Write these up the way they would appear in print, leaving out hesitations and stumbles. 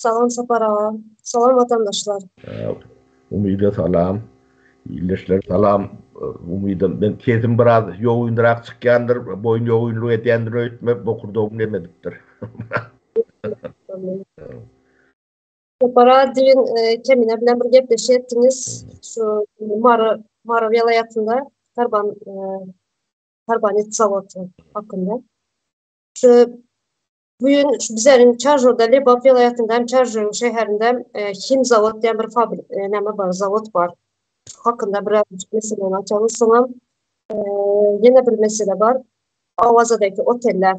Salam Sapar aga. Salam watandaşlar. Umyda salam. Ildeşler salam. Umyda men sesim biraz ýogynrak çykýandyr, boýun ýogynlyk edýändir öýtme, bokurdagym nemedipdir. Sapar aga düýn Kemine bilen bir gepleşik etdiňiz. Şu Mary Mary welaýatynda Tarban Tarbanet zawody hakynda. Şu Bu gün şu bizleriň Çarjurda, Lebap welaýatynda hem Çarjur şäherinde Himzawod diýen bir fabrik, näme bar, zawod bar. Şu hakynda birazajyk meseläni açaly. Soňam ýene bir mesele bar. Awazadaky oteller.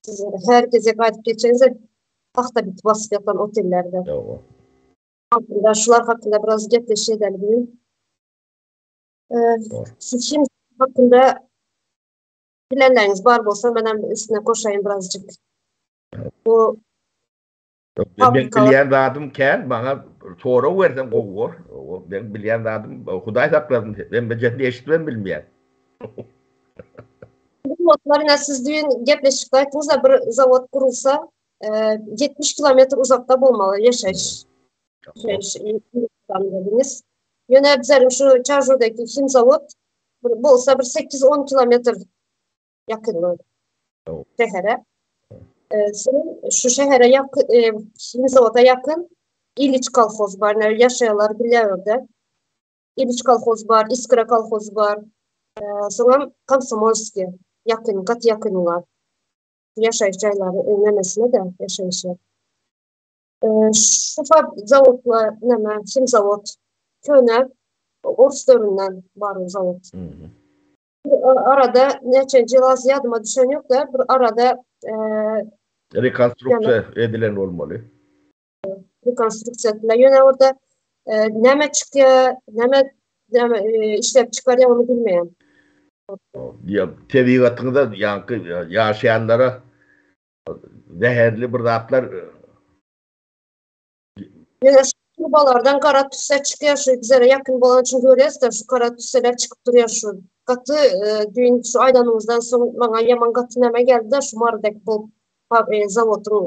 Siz her gezek aýdyp geçeniňizde pagta bit basyp ýatan otellerde. Ýowa. Hakynda, şular hakynda biraz gepleşik edeli bu gün. Şu him hakynda Bilenleriňiz bar bolsa menem üstüne goşaýyn birazjyk. Bu Men bilýän zadym kän, maňa sorag berseň gowy bor. Men bilýän zadym, Hudaý saklasyn, hemmejesini eşidibem bilmeýän. Zawodlar ine siz düýn gepleşikde aýtdyňyz-a bir zawod gurulsa, 70 kilometr uzakda bolmaly ýaşaýyş. Ýaşaýyş diýdiňiz. Ýöne bizleriň şu Çarjurdaky himzawod bir bolsa bir 8-10 kilometr ýakynlyk şähere. Soň şu şähere ýakyn, himzawoda ýakyn Iliç kolhoz bar, ýaşaýanlar bilýär orada. Iliç kolhoz bar, Iskra kolhoz bar. Soňam Komsomolskiý ýakyn, gaty ýakyn olar. Ýaşaýyş jaýlary nemesine-de ýaşaýşy. Şu zawodlar näme, himzawod köne ors döwründen bar o zawod. Arada näçenji ýyl az ýadyma düşen ýok-da, bir arada rekonstruksiýa edilen bolmaly. Rekonstruksiýa edilen. Ýöne orada näme çykýar, näme näme işläp çykarýar ony bilmeýän. Ýa tebigatyňyza ýaňky ýaşaýanlara zäherli bir zatlar Ýöne şu turbalardan gara tüsse çykýar şu bizlere ýakyn bolany üçin görýäs-de şu gara tüsseler çykyp durýar şu gaty düýn şu aýdanyňyzdan soň maňa ýaman gaty näme geldi-de şu Marydaky bu zawodyň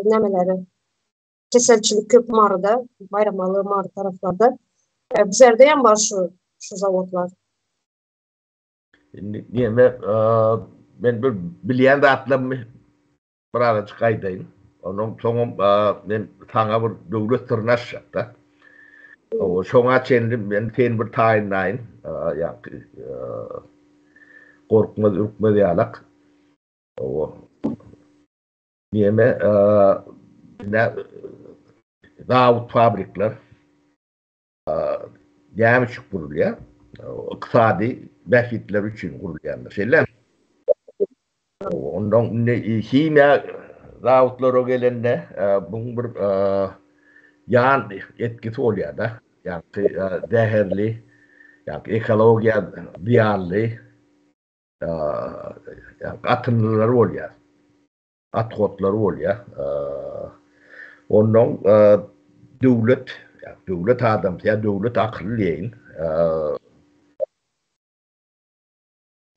nämeleri keselçilik köp Maryda Baýramaly Mary taraplarda bizlerde hem bar şu şu zawodlar. Indi neme men bir bilýän zatlarymy birazajyk aýdaýyn. Ondan soňam men saňa bir döwlet syryny açjakda. Şoňa çenli men seni bir taýynlaýyn. Ýaňky gorkmaz, ürkmez ýalak. Neme zawod fabrikler Näme üçin gurulýar? Ykdysady bähbitler üçin gurulýandyr. Şeýlemi? Ondan indi himiýa zawodlara gelende buň bir ýan etkisi bolýar-da. Ýagny zäherli, ýagny ekologiýa zyýanly gatyndylar bolýar. Othodlary bolýar. Onnoň döwlet, döwlet adamsy ýa döwlet akyly diýeýin,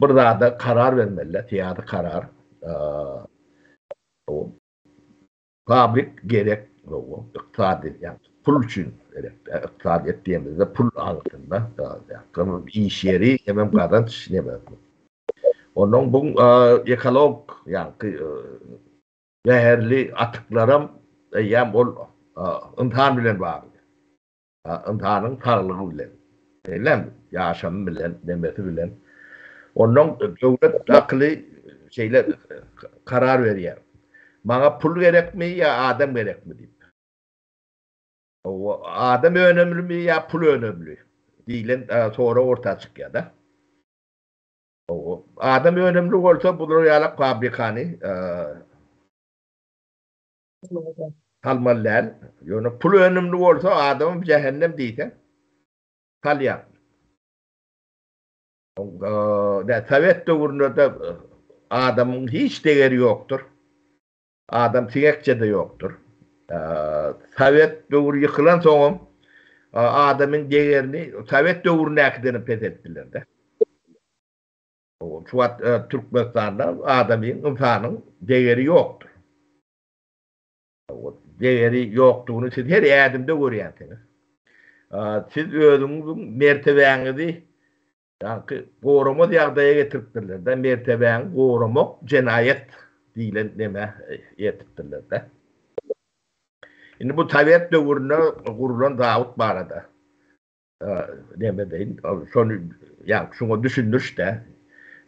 bir zada karar bermeli-de, syýasy karar. Fabrik gerek, ykdysady, ýagny pul üçin gerek. Ykdysadyýet diýemizde pul aňyrsynda, iş ýeri hemem gazanç neme. Onnoň bu ekolog ýaňky zäherli atyklaram eýýäm ol ynsan bilen bagly. Ynsanyň saglygy bilen. Şeýlemi? Ýaşamy bilen, nemesi bilen. Onnoň döwlet akyly şeýle karar berýär. Maňa pul gerekmi ýa adam gerekmi diýip. Adam önemlimi ýa pul önemli diýlen sorag orta çykýar-da. Adam önümli bolsa bular ýalak fabrikany salmaly däl. Ýöne pul önümli bolsa adamam jähennem diýseň salýar. Sowet döwründe-de adamyň hiç degeri ýokdur. Adam siňekçe-de ýokdur. Sowet döwri ýykylan soňam adamyň degerini sowet döwründäkidenem peseltdiler-de. Şu wagt Türkmenistanda adamyň, ynsanyň degeri ýokdur. degeri ýokdugyny siz her ädimde görýänsiňiz. Siz özüňiziň mertebäňizi ýaňky goramaz ýagdaýa getiripdirler-de, mertebäňi goramak jenaýat diýlen nemä ýetipdirler-de. Indi bu sowet döwründe gurlan zawod barada neme deýin, şony ýa şuňa düşündiriş-dä.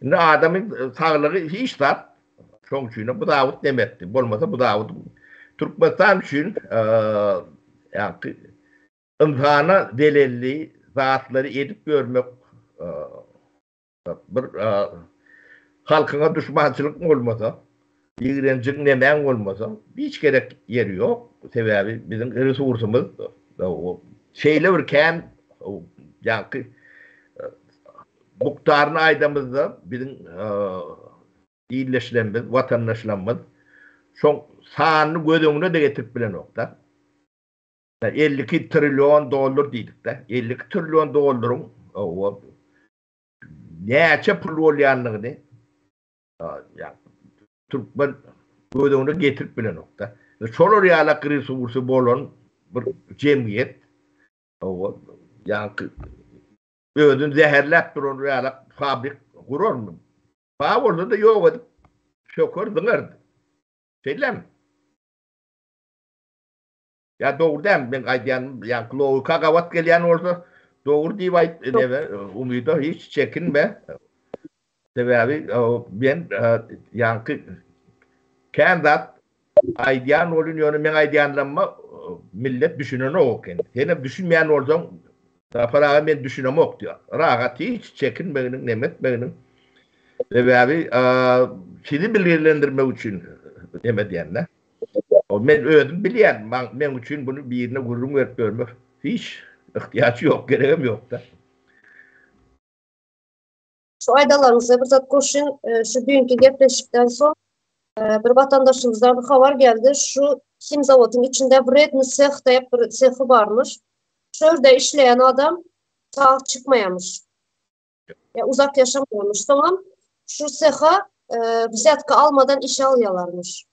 Indi adamyň saglygy hiç zat, şoň üçin bu zawod neme etdi. Bolmasa bu zawod Türkmenistan üçin ýaňky ynsana zelelli zatlary edip ýörmek Bir halkyňa duşmançylyk bolmasa, ýigrenjiň nemäň bolmasa, hiç gerek ýeri ýok. Sebäbi biziň resursymyz şeýle bir kän, ýaňky mukdaryny aýdamyzda biziň ildeşlerimiz, watandaşlarymyz şoň sanyny göz öňüne-de getirip bilenok-da. 52 trillion dollar diýdik-de. 52 trillion dollaryň näçe pul bolýandygyny türkmen göz öňüne getirip bilenok-da. Şolar ýalak resursy bolan bir jemgyýet ýaňky özüni zäherläp duran ýalak fabrik gurarmy? Bar bolsa-da ýok edip söker zyňardy. Şeýlemi? Ýa dogry dälmi meň aýdýanym ýaňky logika gabat gelýän bolsa dogry diýip aýt neme Umyda hiç çekinme sebäbi men ýaňky kän zat aýdýan bolýan ýöne meň aýdýanlaryma millet düşünenok eken senem düşünmeýän bolsaň Sapar aga men düşünemok diýýär rahat hiç çekinmeginiň neme etmeginiň sebäbi sizi bilgilendirmek üçin neme edýän-dä. Men özüm bilýän, meň üçin buny birine gürrüň berip ýörmek hiç yhtyýaç ýok, geregem ýok-da. Şu aýdanlaryňyza bir zat goşaýyn, şu düýnki gepleşikden soň bir watandaşymyzdan bir habar geldi, şu himzawodyň içinde wredny seh diýip bir sehi barmyş. Şu ýerde işleýän adam sag çykmaýarmyş. Ýa uzak ýaşamaýarmyş. Soňam şu seha wzýatka almadan işe alýarlarmyş.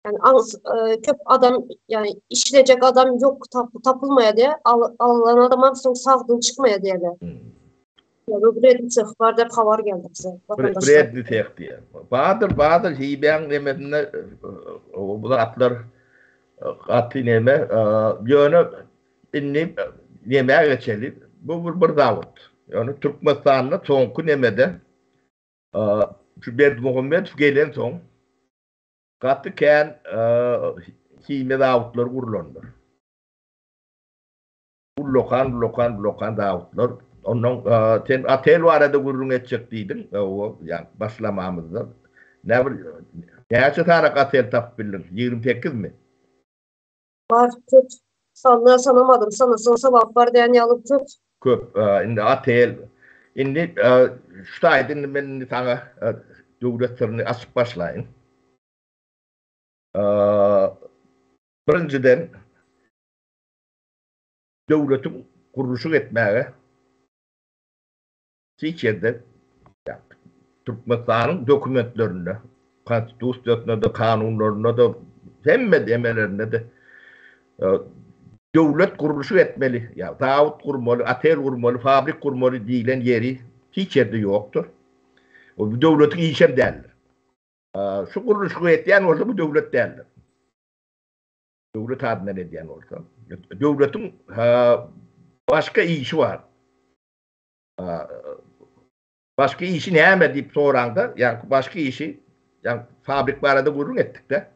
Yani az, e, köp adam yani işlejek adam yok tap, tapılmaya diye al, alınan adamam soň sagdyn çykmaya diýerler. Hmm. Yani bu seh bar dep habar geldi bize. Bredli seh diýer. Badyr, badyr hiýbäň nemesinde bu zatlar gaty neme, ýöne Indi nemä geçeli. Bu bir bir zawod. Ýöne Türkmenistanda soňky nemede şu Berdimuhamedow gelensoň gaty kän himiýa zawodlary gurlandyr. Ullakan, ullakan, ullakan zawodlar. Ondan sen otel barada gürrüň etjek diýdiň, ýa başlamamyzda. Näme näçe sany otel tapyp bildiň? 28mi? Bar köp. Sanlar sanamadym. Sanasaň sogap bar diýen ýaly köp. Köp. Indi otel. Indi şu taýda indi men indi saňa döwlet syryny açyp başlaýyn. Birinjiden döwletiň gurluşyk etmäge Hiç ýerde Türkmenistanyň dokumentlerinde, konstitusiýasynda-da, kanunlarynda-da, hemme demelerinde-de döwlet gurluşyk etmeli, ýa zawod gurmaly, otel gurmaly, fabrik gurmaly diýlen ýeri hiç ýerde ýokdur. Bu döwletiň işem däldir. Şu gurluşygy etýän bolsa bu döwlet däldir. Döwlet adyndan edýän bolsa. Döwletiň başga işi bar. Başga işi näme diýip soraňda, ýaňky başga işi, ýaňky fabrik barada gürrüň etdik-de.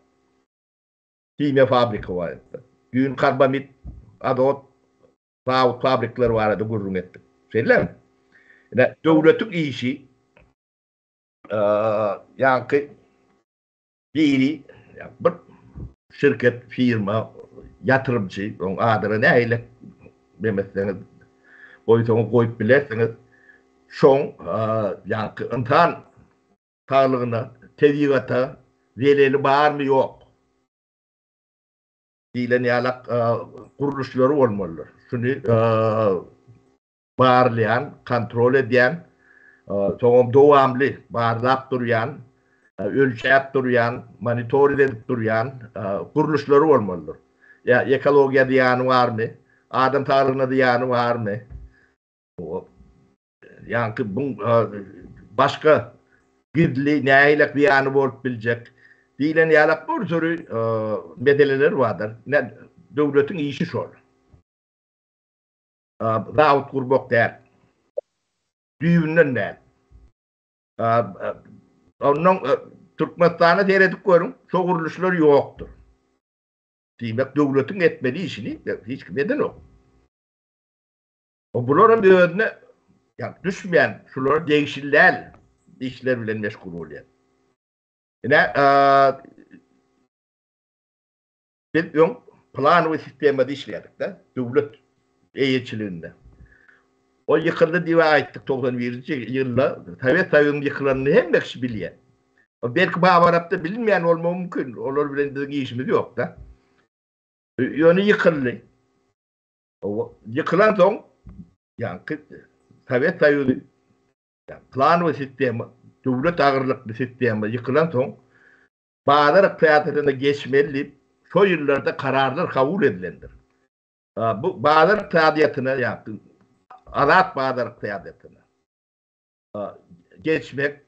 Himiýa fabriki barada. Düýn karbamid, azot, zawod fabrikleri barada gürrüň etdik. Şeýlemi? Ine, döwletiň işi, ýaňky Biri bir şirket, firma, ýatyrymçy, oň adyna nähili demeseňiz, goýsaňyz goýup bilersiňiz. Şoň ýaňky ynsan saglygyna, tebigata zeleli barmy ýok diýlen ýalak gurluşlary bolmalydyr. Şuny barlaýan, kontrol edýän, soňam dowamly barlap durýan. Ölçäp durýan, monitoring edip durýan gurluşlary bolmalydyr. Ýa ekologiýa zyýany barmy? Adam saglygyna zyýany barmy? Ýaňky bu başga gizli nähilek zyýany bolup biljek diýlen ýalak bir süri meseleler bardyr. Ine, döwletiň işi şol. Zawod gurmak däl. Düýbünden däl. Ondan Türkmenistana seredip görüň, şo gurluşlar ýokdur. Diýmek, döwletiň etmeli işini hiç kim edenok. Bular hem özüne ýa düşmeýän, şulara degişli däl işler bilen meşgul bolýar. Ine, Biz öň planowy sistemada işleýärdik-de, döwlet eýeçiliginde. Ol ýykyldy diýip aýtdyk 91-nji ýylda Sowet Soýuzynyň ýykylanyny hemme kişi bilýär. Belki Babarapda bilinmeýän bolmagy mümkin, olar bilen biziň işimiz ýok-da. Ýöne ýykyldy. Ýykylan soň, ýaňky Sowet Soýuzy planowy sistema, döwlet agyrlykly sistema ýykylan soň, Bazar ykdysadyýetine geçmeli diýip, şo ýyllarda kararlar kabul edilendir. Bu bazar ykdysadyýetine, ýagny azat bazar ykdysadyýetine geçmek,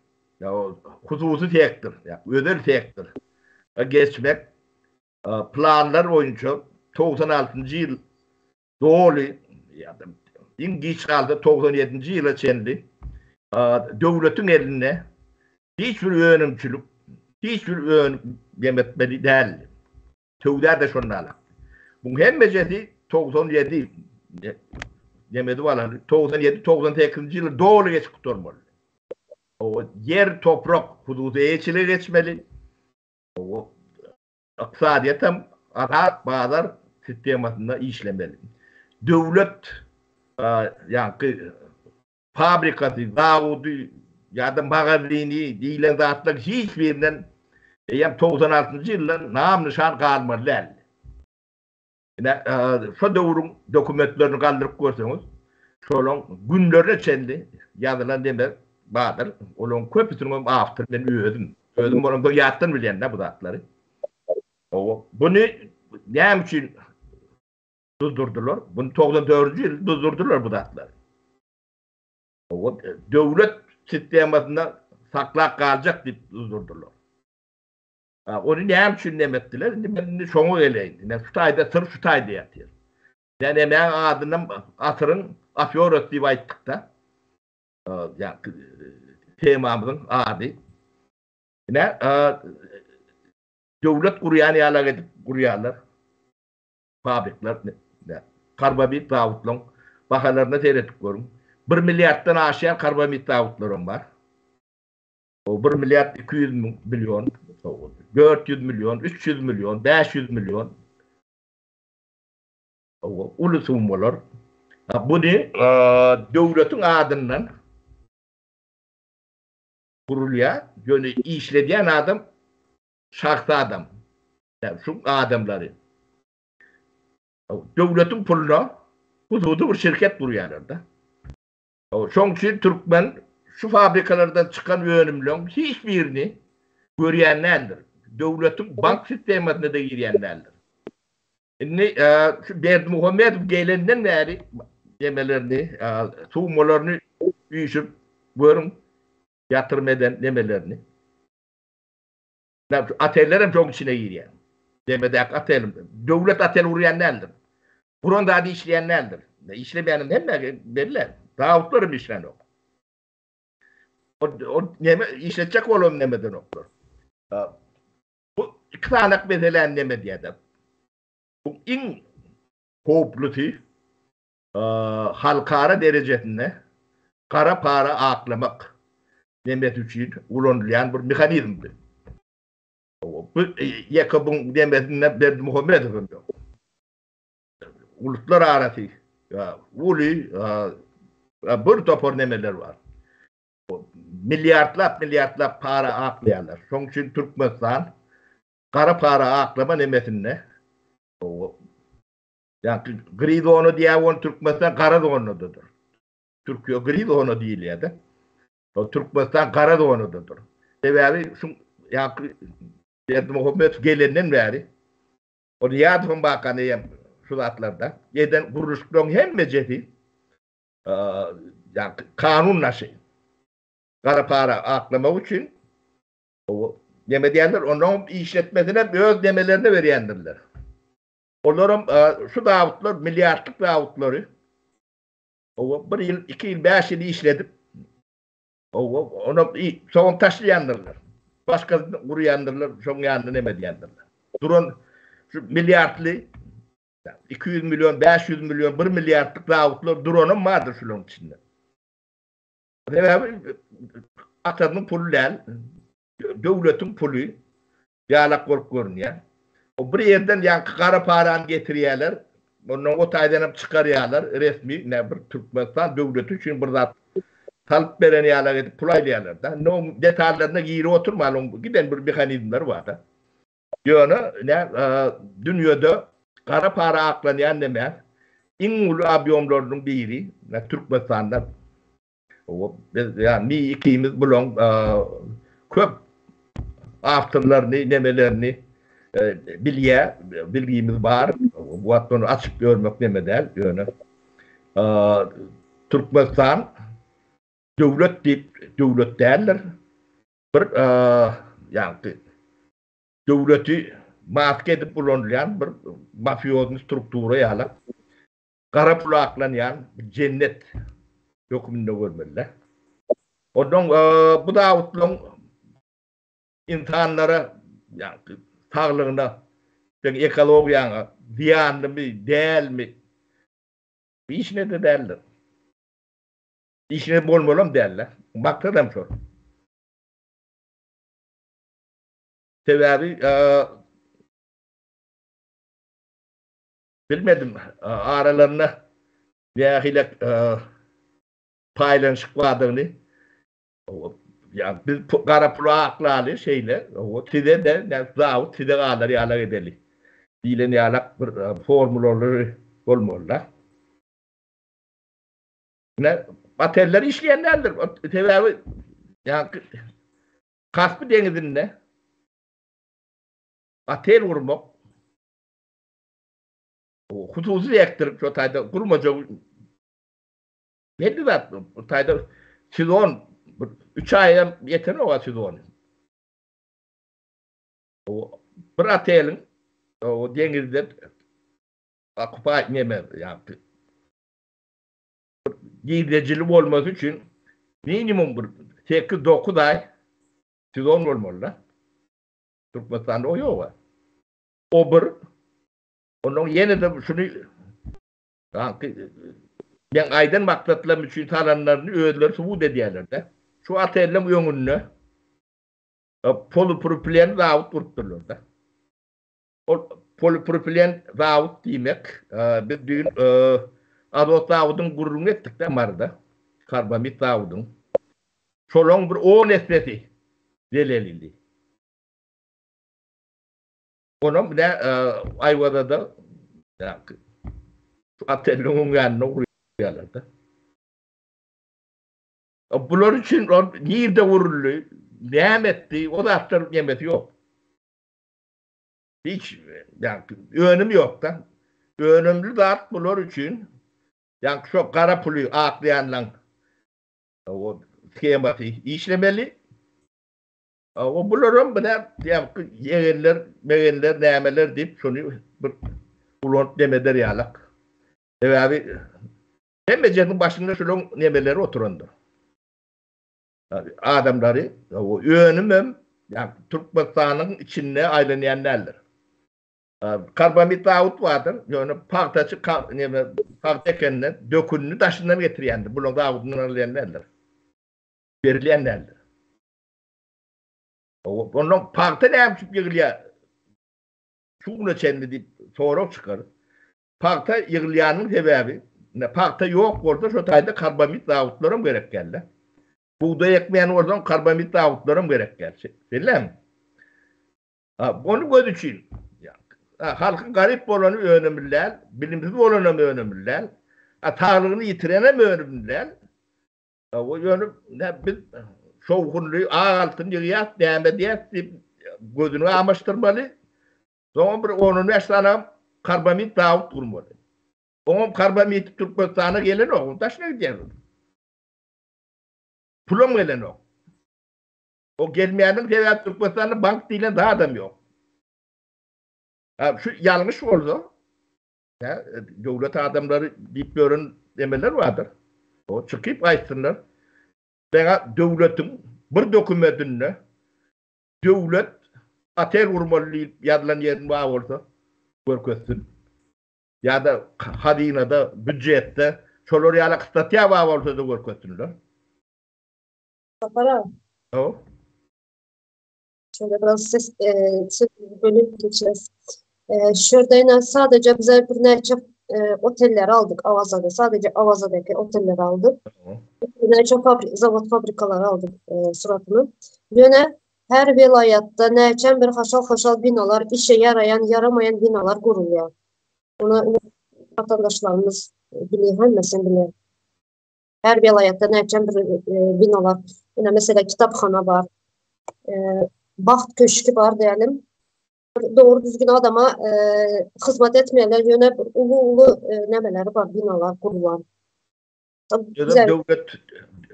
hususy sektor, ýagny özel sektor geçmek planlar boýunça 96-njy ýyl doly ýa-da iň giç galsa 97-nji ýyla çenli döwletiň elinde hiç bir önümçilik, hiç bir önüm etmeli däldi. Söwda-da şonda alakdy. Buň hemmejesi 97 demedi balaly, 97-98-nji ýyly doly geçip gutarmaly. O ýer, toprak hususy eýeçilige geçmeli. O Ykdysadyýetem azat bazar sistemasynda işlemeli. Döwlet ýaňky fabrikasy, zawody ýa-da magazyny diýlen zatlaryň hiç birinden eýýäm 96-njy ýyldan nam-nyşan galmaly däldi. Ine, şo döwrüň dokumentlerini galdyryp görseňiz, şolaň günlerine çenli ýazylan neme bardyr. Olaryň köpüsiniň hem awtory men özüm. Özüm bolamsoň ýatdan bilýän-dä bu zatlary. Hawa, buny näme üçin duzdurdylar? Buny 94-nji ýyl duzdurdylar bu zatlary. Hawa, döwlet sistemasynda saklap galjak diýip duzdurdylar. Ony näme üçin neme etdiler? Indi men indi şoňa geleýin. Ine şu taýda syr şu taýda ýatyr. Ýa nemäň adynam asyryň afýorasy diýip aýtdyk-da. Ýa temamyzyň ady. Ine döwlet gurýan ýalak edip gurýarlar. Fabrikler, karbamid zawodlaryň bahalaryna seredip görüň. 1 milliarddan aşýan karbamid zawodlaram bar. O 1 milliard 200 million, 400 million, 300 million, 500 million. O uly summalar. Buny döwletiň adyndan gurulýar. Ýöne işledýän adam şahsy adam. Yani şu adamlary. Döwletiň puluna hususy bir şirket gurýarlar-da. Şoň üçin türkmen şu fabrikalardan çykan önümleň hiç birini görýän däldir. Döwletiň bank sistemasyna-da girýän däldir. Indi şu Berdimuhamedow gelenden bäri nemelerini, summalaryny üýşüp görüň, ýatyrym eden nemelerini. Oteller hem şoň içine girýär. Demedäki otel, döwlet otel gurýan däldir. Guran zady işleýän däldir. Işlemeýänem hemme belli. Zawodlar hem işlänok. O, o neme işletjek bolan neme edenoklar. Bu iki sanak meseläni neme diýýär. Bu iň howplusy halkara derejesinde gara para aklamak nemesi üçin ulanylýan bir mehanizmdi. Bu ýeke bu nemesinde Berdimuhamedow hem ýok. Uluslar arasy uly bir topar nemeler bar. Milliardlap milliardlap para aklaýarlar. Şonuň üçin Türkmenistan gara para aklama nemesinde Ýa gri zona diýýär ony Türkmenistan gara zonadadyr. Türkiýe gri zona diýilýär-de. O Türkmenistan gara zonadadyr. Sebäbi şu Ýaňky Berdimuhamedow gelenden bäri o Nyýazowyň bakany hem şu zatlarda eden gurluşyklaryň hemmejesi ýaňky kanun daşy. Gara para aklamak üçin neme diýerler, onuň işletmesini öz nemelerine berýändirler. Olaram şu zawodlar milliardlyk zawodlary bir ýyl, iki ýyl, bäş ýyl işledip Owa, ony soňam taşlaýandyrlar. Başgasyny gurýandyrlar, şoň ýanynda neme edýändirler. Duran şu milliardly 200 million, 500 million, 1 milliardlyk zawodlar duranam bardyr şularyň içinde. Sebäbi atasynyň puly däl, döwletiň puly ýalak bolup görünýär. O bir ýerden ýaňky gara parany getirýärler, ondan o taýdan hem çykarýarlar, resmi ne bir Türkmenistan döwleti üçin bir zat salyp beren ýalak edip pul aýlaýarlar-da. Indi oň detallaryna girip oturman, oň giden bir mehanizmleri bar-da. Ýöne ne dünýede gara para aklanýan neme iň uly obýomlarynyň biri Türkmenistanda. Biz ýa mi ikimiz bulaň köp awtorlaryny, nemelerini bilýär, bilgimiz bar. Bu wagt ony açyp ýörmek neme däl, ýöne Türkmenistan döwlet diýip döwlet däldir. Bir ýaňky döwleti maska edip ulanylýan bir mafiozny struktura ýaly. Gara pul aklanýan bir jennet hökmünde görmeli-dä. Onnoň bu zawodlaryň ynsanlara, ýagny saglygyna, seň ekologiýaňa zyýanlymy, dälmi, işine-de däldir. Işine bolmalam däl-de. Maksadam şol. Sebäbi Bilmedim, aralarynda nähili paýlanyşyk bardygyny. Ýa biz gara puly aklaly şeýle, size-de zawod size galar ýalak edeli diýlen ýalak bir formulalary bolmaly-da. Ine, oteller işleýän däldir. Sebäbi ýaňky Kaspi deňizinde otel gurmak Hususy sektor şo taýda gurmajak belli zat. Bu taýda sezon bir 3 aýam ýetenok a sezony. O bir oteliň o deňizde okupa neme ýa girdejili bolmasy üçin minimum bir 8-9 aý sezon bolmaly-da. Türkmenistanda o ýok. O bir. Ondan ýene-de şuny ýaňky meň aýdan maksatlarym üçin salanlaryny özleri subut edýärler-de. Şu otelleň öňünde polipropilen zawod gurupdyrlar-da. Ol polipropilen zawod diýmek, biz düýn azot zawodyň gürrüňini etdik-de Maryda, karbamid zawodyň. Şolaň bir on essesi zelelili. Onam bile Aýwazada şu otelliň öň ýanynda gurýarlar-da. Bular üçin ol nirde guruldy, näme etdi, o zatlar nemesi ýok. Hiç ýa önüm ýok-da. Önümli zat bular üçin ýa şo gara puly aklaýanlaň o shemasy işlemeli. O bularam bile ýaňky ýegenler, megenler, nämeler diýip şony bir ulanyp nemeder ýalak. Sebäbi hemmejegiň başynda şulaň nemeleri oturandyr. Adamlary önümem ýa Türkmenistanyň içinde aýlanýan däldir. Karbamid zawod bardyr, ýöne pagtaçy neme pagta ekende dökünini daşyndan getirýändir. Bulaň zawodyndan alýan däldir. Berilýän däldir. Ondan pagta näme üçin ýygylýar? Şu güne çenli diýip sorag çykar. Pagta ýygylýanyň sebäbi, ine pagta ýok bolsa şo taýda karbamid zawodlaram gerek dälde. Bugdaý ekmeýän bolsaň karbamid zawodlaram gerek däl. Şeýlemi? Ha, ony göz üçin. Ha, halkyň garyp bolany önümli däl, bilimsiz bolanam önümli däl, ha, saglygyny ýitirenem önümli däl. Ýöne biz şo. şowhunly ak altyn ýygýas, näme edýäs diýip gözüni amaşdyrmaly. Soňam bir on-on bäş sanam karbamid zawod gurmaly. Oňam karbamidi Türkmenistana gelenok, oň daşyna gidýär. Pulam gelenok. O gelmeýäniň sebäbi Türkmenistanda bank diýlen zadam ýok. Ha, şu ýalňyş bolsa, ha, döwlet adamlary diýip ýören demeler bardyr. O çykyp aýtsynlar. Meňa döwletiň bir dokumentinde döwlet otel gurmaly diýip ýazylan ýerini bar bolsa görkezsin. Ýa-da hazynada, býujetde şolar ýaly statýa bar bolsa-da görkezsinler. Sapar aga. Hawa. Şöyle biraz ses, e, sözüňizi bölüp geçeceğiz. E, şu ýerde sadece bize birnäçe e, otelleri aldyk Awazada. Sadece Awazadaki otelleri aldyk. Birnäçe fabri zawod fabrikalary aldyk e, suratyny. Ýöne her welaýatda näçen bir haşal-haşal binalar, işe ýaraýan, ýaramaýan binalar gurulýar. Muny watandaşlarymyz bilir, hemmesini bilir. Her welaýatda näçe bir e, binalar, ine mesela kitaphana bar, e, Bagt köşki bar diýelim. Dogry düzgün adama e, hyzmat etmeýärler, ýöne bir uly-uly e, nämeleri bar, binalar gurulan. Özem döwlet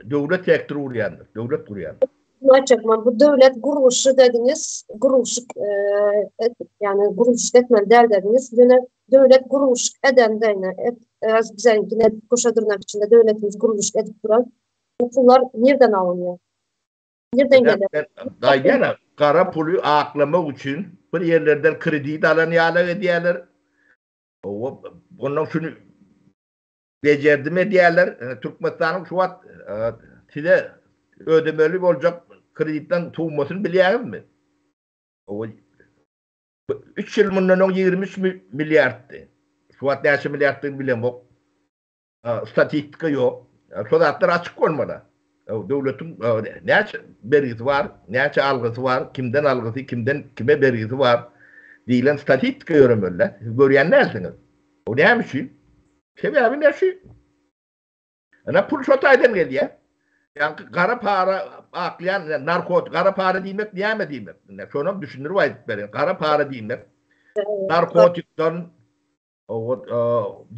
döwlet sektory gurýandyr, döwlet gurýandyr. Näçe bu döwlet gurluşy dediňiz, gurluşyk e, ýagny gurluşyk etmeli däl dediňiz. Ýöne döwlet gurluşyk edende ine et, öz bizeňkine goşa dyrnak içinde döwletimiz gurluşyk edip duran bu pullar nirden alynýar? Nirden gelýär? Gaýdýan gara puly aklamak üçin bir ýerlerden kredit alan ýaly edýärler. Ondan şuny bejerdim edýärler. Türkmenistanyň şu wagt size ödemeli boljak kreditden summasyny bilýäňizmi? Üç ýyl mundan öň 23 milliarddy. Şu wagt näçe milliarddygyny bilemok. Statistika ýok. Şo zatlar açyk bolmaly. Döwletiň näçe bergisi bar, näçe algysy bar, kimden algysy, kimden kime bergisi bar diýlen statistika ýöremeli. Siz görýän dälsiňiz. O näme üçin? Sebäbi ne şu? Ine pul şo taýdan gelýär. Ýaňky gara para aklaýan narkotik, gara para diýmek näme diýmek? Ine şonam düşündirip aýdyp bereýin. Gara para diýmek narkotikden,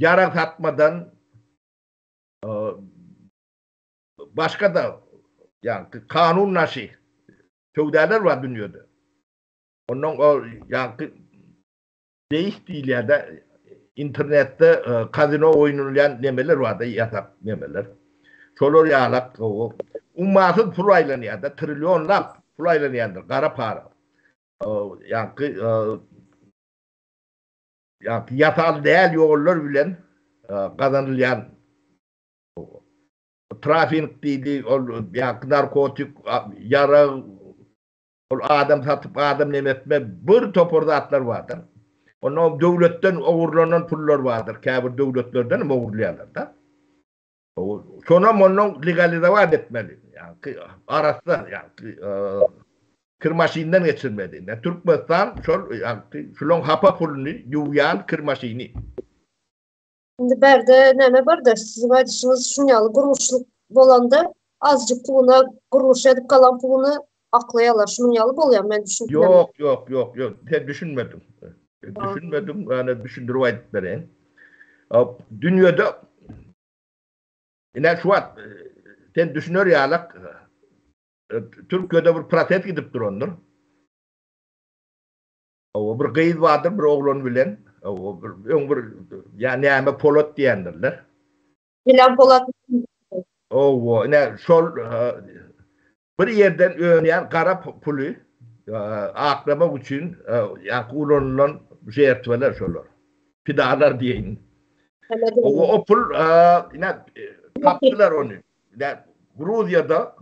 ýarag satmadan, başga-da ýaňky kanun daşy söwdalar bar dünýede. Ondan o ýaňky Beýik diýilýär-de, internetde kazino oýnalýan nemeler bar-da, ýasak nemeler. Şolar ýalak, ummasyz pul aýlanýar-da, trillionlap pul aýlanýandyr, gara para. Ýaňky ýaňky ýasal däl ýollar bilen gazanylýan trafing diýdi, ol ýaňky narkotik, ýarag, Ol adam satyp adam neme etme bir topar zatlar bardyr. Onda döwletden ogurlanan pullar bardyr. Käbir döwletlerden hem ogurlaýarlar-da. Şonam ondan legalizowat etmeli. Ýagny arassa, ýagny kir maşyndan geçirmeli. Türkmenistan şol ýagny şulaň hapa puluny ýuwýan kir maşyny. Indi bärde näme barda siziň aýdyşyňyz şuň ýaly gurluşlyk bolanda azjyk puluna gurluş edip galan puluny aklaýarlar şunuň ýaly bolýar men düşünip Ýok ýok ýok ýok sen düşünmediň. Düşünmediň ýöne düşündirip aýdyp bereýin. Dünýede ine şu wagt sen düşüner ýalak Türkiýede bir proses gidip durandyr. Hawa, bir gyz bardyr, bir oglan bilen. Hawa, bir öň bir ýa näme Polat diýendirler. Dilan Polat. Hawa, ine şol bir ýerden önýän gara puly aklamak üçin ýa ulanylan žertweler şolar. Pidalar diýeýin. Hawa, o pul ine tapdylar ony. Ine Gruziýada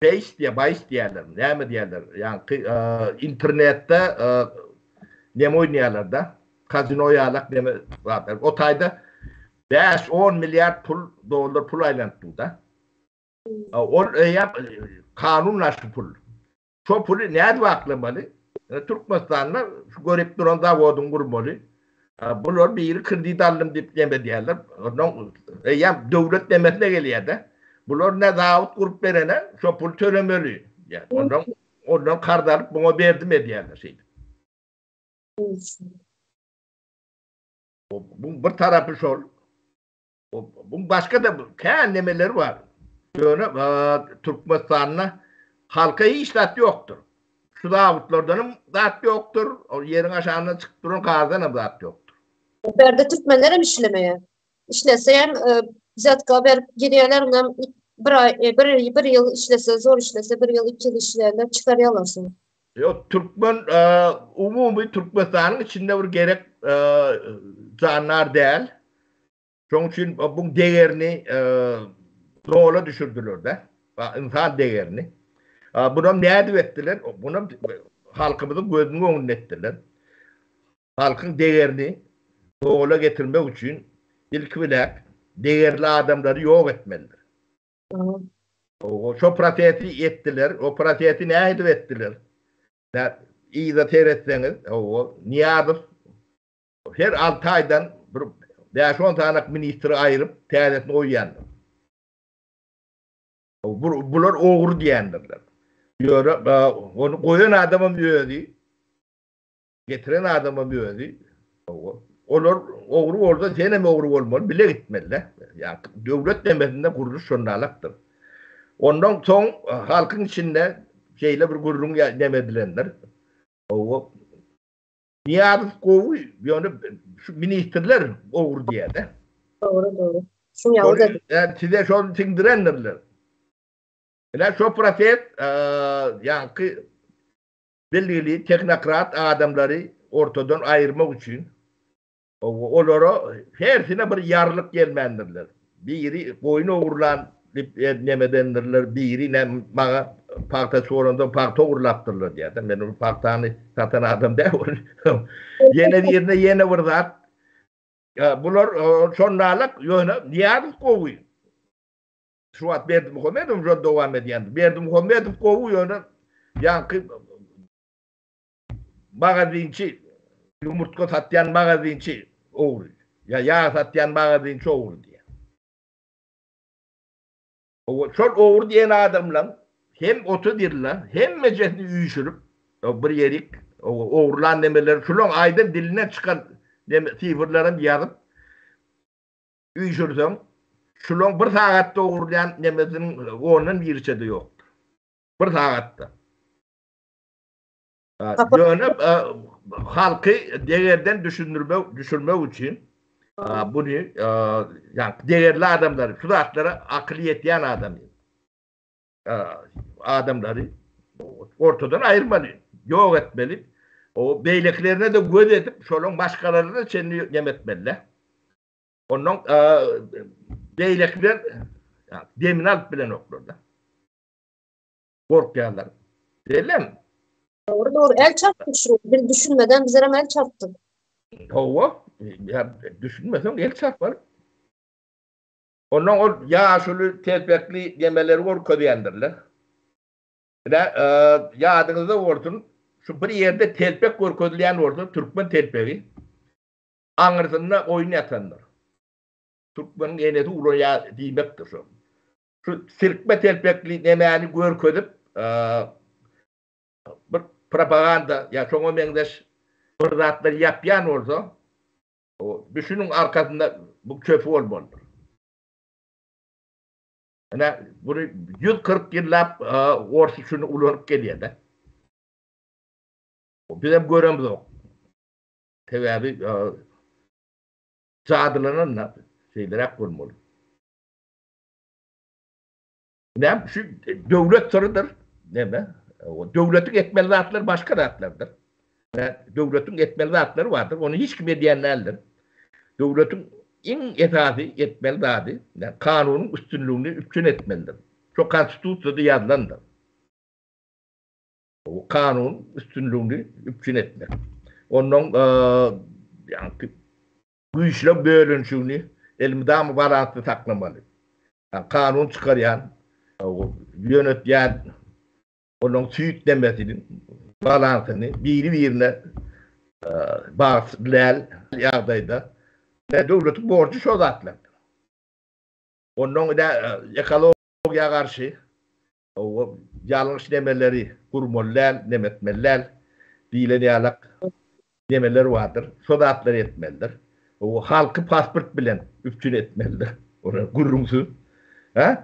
Beýs diýýär, baýs diýýärler, näme diýýärler, ýaňky internetde neme oýnaýarlar-da, kazino ýalak neme zatlar. O taýda 5-10 milliard pul, dollar pul aýlanyp dur-da. Ol eýýäm kanun daşy pul. Şo puly nädip aklamaly? Türkmenistanda şu görüp duran zawodyň gurmaly. Bular biri kredit aldym diýip neme diýýärler. Ondan eýýäm döwlet nemesine gelýär-de. Bular ne zawod gurup berene şo pul tölemeli diýýär. Ondan ondan karz alyp muňa berdim edýärler şeýdip. Bu bir tarapy şol. Bu başga-da kän nemeleri bar. Ýöne Türkmenistanda halka hiç zat ýokdur. Şu zawodlardanam zat ýokdur, ol ýeriň aşagyndan çykyp duran gazdanam zat ýokdur. Bu ýerde türkmenler hem işlemeýär. Işlese hem wzýatka berip girýärler, onam bir aý, bir, bir ýyl işlese, zor işlese, bir ýyl, iki ýyl işleýärler, çykarýarlar soň. Ýok, türkmen umumy Türkmenistanyň içinde bir gerek jandar däl. Şonuň üçin buň degerini dola düşürdiler-de. Ynsan degerini. Bunam nädip etdiler? Bunam halkymyzyň gözüniň öňünde etdiler. Halkyň degerini dola getirmek üçin ilki bilen degerli adamlary ýok etmelidir. Şo prosesi etdiler. O prosesi nähili etdiler? Yza seretseňiz, Nyýazow her alty aýdan bir bäş-on sanak ministri aýryp, täzesini goýýandyr. Bular ogry diýendirler. Ýöne ony goýan adamam özi, Getiren adamam özi. Olar ogry bolsa senem ogry bolmaly, bile gitmeli-dä. Ýa döwlet nemesinde gurluş şondalakdyr. Ondan soň halkyň içinde şeýle bir gürrüň neme edilendir. Hawa. Nyýazow gowy, ýöne şu ministrler ogry diýýär-de. Dogry, dogry. Şuň ýaly-da. Size şony siňdirendirler. Ine şo proses ýaňky Bilgili tehnokrat adamlary ortadan aýyrmak üçin olara hersine bir ýarlyk gelmändirler. Biri goýun ogurlan diýip neme edendirler, biri maňa pagtaçy bolansoň pagta ogurlapdyrlar diýýär-de. Men ol pagtany satan adam däl. Ýene birine ýene bir zat. Bular şondalyk ýöne Nyýazow gowy. Şu wagt Berdimuhamedow şony dowam edýändir. Berdimuhamedow gowy ýöne ýaňky magazinçi, ýumurtga satýan magazinçi ogry. Ýa ýag satýan magazinçi ogry diýýär. Owa, şol ogry diýen adamlaň hem 30 ýylda hemmejesini üýşürip, bir ýerik ogurlan nemeleri şulaň aýdan dilinden çykan neme sifrlerem ýazyp Üýşürseň, şulaň bir sagatda ogurlaýan nemesiniň ondan biriçe-de ýokdur. Bir sagatda. Ýöne halky degerden düşündirmek, düşürmek üçin buny ýa degerli adamlary, şu zatlara akyly ýetýän adamy adamlary ortadan aýyrmaly, ýok etmeli. O beýlekilerine-de göz edip, şolaryň maşgalalaryna çenli neme etmeli-de. Ondan beýlekiler demini alyp bilenoklar-da. Gorkýarlar. Belem. Dogry, dogry. El çarpdyk şu. Biz düşünmeden bizlerem el çarpdyk. Hawa, ýa düşünmeseň el çarpar. Ondan ol ýaşuly telpekli nemeleri görkezýändirler. Ine, ýadyňyzda bolsun, şu bir ýerde telpek görkezilýän bolsa, türkmen telpegi, Aňyrsynda goýun ýatandyr. Türkmeniň enesi ulanýar diýmekdir şo. Şu silkme telpekli nemäni görkezip, bir propaganda ýa şoňa meňzeş bir zatlar ýapýan bolsa, düşüniň arkasynda bu çöpi bolmalydyr. Ine, buny 140 ýyllap ors şuny ulanyp gelýär-de. Bizem göremzok. Sebäbi jadylanan şeýleräk bolmaly. Näme şu döwlet syrydyr. Näme? Döwletiň etmeli zatlary başga zatlardyr. Döwletiň etmeli zatlary bardyr. Ony hiç kim edýän däldir. Döwletiň iň esasy etmeli zady kanunyň üstünligini üpjün etmelidir. Şo konstitusiýada ýazylandyr. Kanun üstünligini üpjün etmek. Ondan ýaňky güýçler bölünişigini elmydama balansda saklamaly. Kanun çykarýan, ýönetýän onuň süýt nemesini, balansyny biri-birine bagly däl ýagdaýda döwletiň borjy şo zatlardyr. Ondan ekologiýa. Ideologiýa garşy ýalňyş nemeleri gurmaly däl, neme etmeli däl diýlen ýalak nemeler bardyr. Şo zatlary etmelidir. Halky pasport bilen üpjün etmelidir. Ora gürrüňsiz. Hä?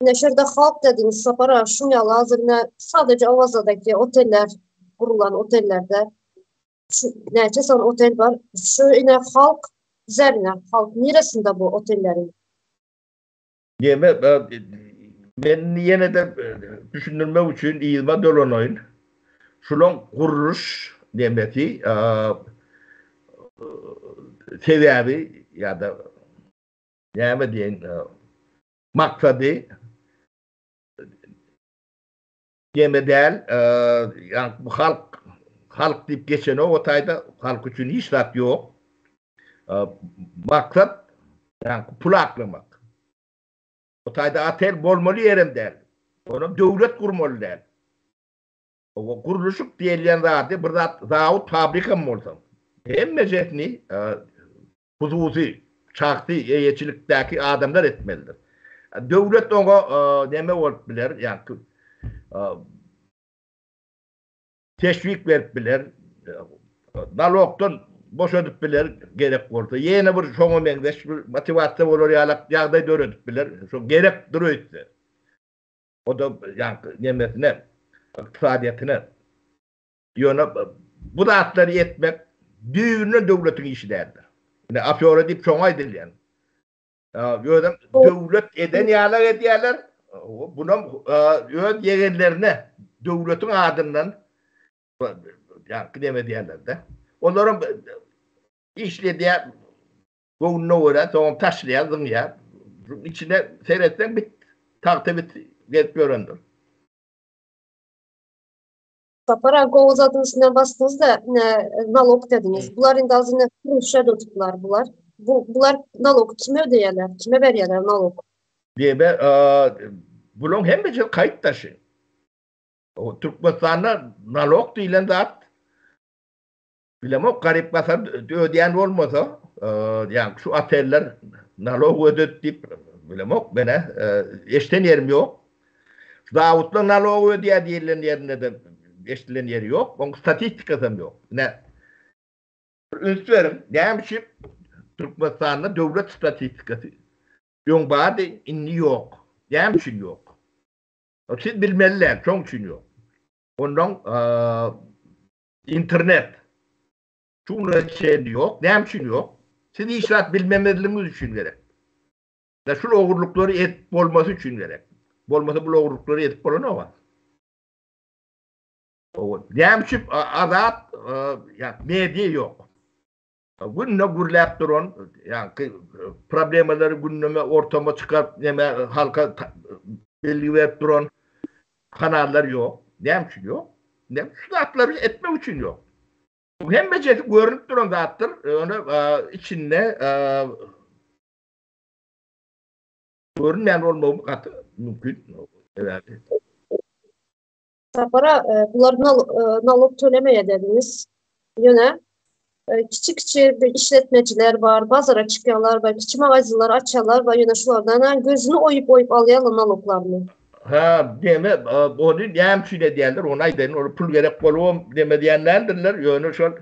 Ine şu ýerde halk dediňiz Sapar aga şuň ýaly hazir ine sadece Awazadaky oteller gurulan otellerde şu näçe sany otel bar şu ine halk üzerine halk niresinde bu otelleriň? Neme men ýene-de düşündirmek üçin yzyma dolanaýyn. Şulaň gurluş nemesi sebäbi ýa-da näme diýeýin maksady neme däl, ýa bu halk halk diýip geçenok o taýda, halk üçin hiç zat ýok. Maksat ýa pul aklamak. O taýda otel bolmaly ýerem däl. Onam döwlet gurmaly däl. O gurluşyk diýilýän zady bir zat zawod fabrikam bolsa hemmejesini hususy, şahsy eýeçilikdäki adamlar etmelidir. Döwlet oňa neme bolup biler, ýagny teşwik berip biler, nalogdan boşadyp biler gerek bolsa, ýene bir şoňa meňzeş bir motiwasiýa bolar ýalak ýagdaý döredip biler, şo gerekdir öýtse. O-da ýagny nemesine, ykdysadyýetine. Ýöne bu zatlary etmek düýbünden döwletiň işi däldir. Ine afýora diýip şoňa aýdylýan. Özem döwlet eden ýalak edýärler. Bunam öz ýegenlerine döwletiň adyndan ýaňky neme edýärler-de. Olaram işledýär göwnüne görä, soňam taşlaýar, zyňýar. Içine seretseň bit, tagta bit gezip ýörendir. Sapar aga gowy zadyň üstünden basdyňyz-da, ine nalog dediňiz. Bular indi az ine kuruşa tutdular bular. Bu bular nalog kime ödeýärler? Kime berýärler nalog? Diýme, bulaň hemmesi kaýt daşy. Türkmenistanda nalog diýlen zat bilemok garyp-gasar ödeýän bolmasa, ýa şu oteller nalog ödedi diýip bilemok men-ä eşden ýerim ýok. Zawodlar nalog ödeýär diýilen ýerinde-de eşdilen ýeri ýok. Oň statistikasam ýok. Ine bir üns beriň, näme üçin Türkmenistanda döwlet statistikasy öň bardy, indi ýok. Näme üçin ýok? Siz bilmeli däl, şoň üçin ýok. Ondan internet şu güne çenli ýok. Näme üçin ýok? Siz hiç zat bilmemezligiňiz üçin gerek. Da şul ogurlyklary edip bolmasy üçin gerek. Bolmasa bul ogurlyklary edip bolanok. Näme üçin azat ýa media ýok? Günde gürläp duran, ýaňky problemalary gündeme ortama çykaryp neme halka belgi berip duran kanallar ýok. Näme üçin ýok? Näme şu zatlary etmek üçin ýok. Bu hemmejesi görünip duran zatdyr. Ýöne içinde görünmeýän bolmagy gaty mümkin. Sebäbi Sapara bular nalog tölemeýär dediňiz. Ýöne kiçi-kiçi bir işletmeciler bar, bazara çykýanlar bar, kiçi magazinler açýanlar bar, ýöne şulardan gözüni oýup-oýup alýarlar naloglaryny. Ha, deme, ony näme üçin edýärler, ony aýdaýyn, ol pul gerek bolubam deme diýen däldirler, ýöne şol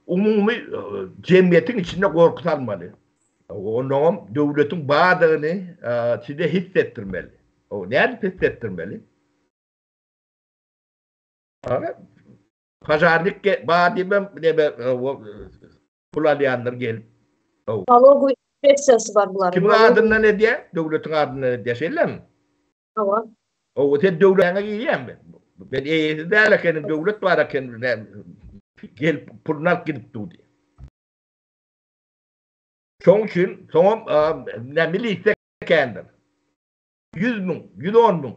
umumy jemgyýetiň içinde gorky salmaly. Onnoňam döwletiň bardygyny size hissetdirmeli. Nädip hissetdirmeli? Pažarnik bar diýibem neme pul alýanlar gelip. Nalogowy inspeksiýasy bar bularyň. Kimiň adyndan edýär? Döwletiň adyndan edýär, şeýlemi? Hawa. Owa sen döwleňe girýäňmi? Men eýesi däl ekenim, döwlet bar eken, gelip puluny alyp gidip dur diýýär. Şoň üçin soňam nä milisiýa kändir. 100 müň, 110 müň.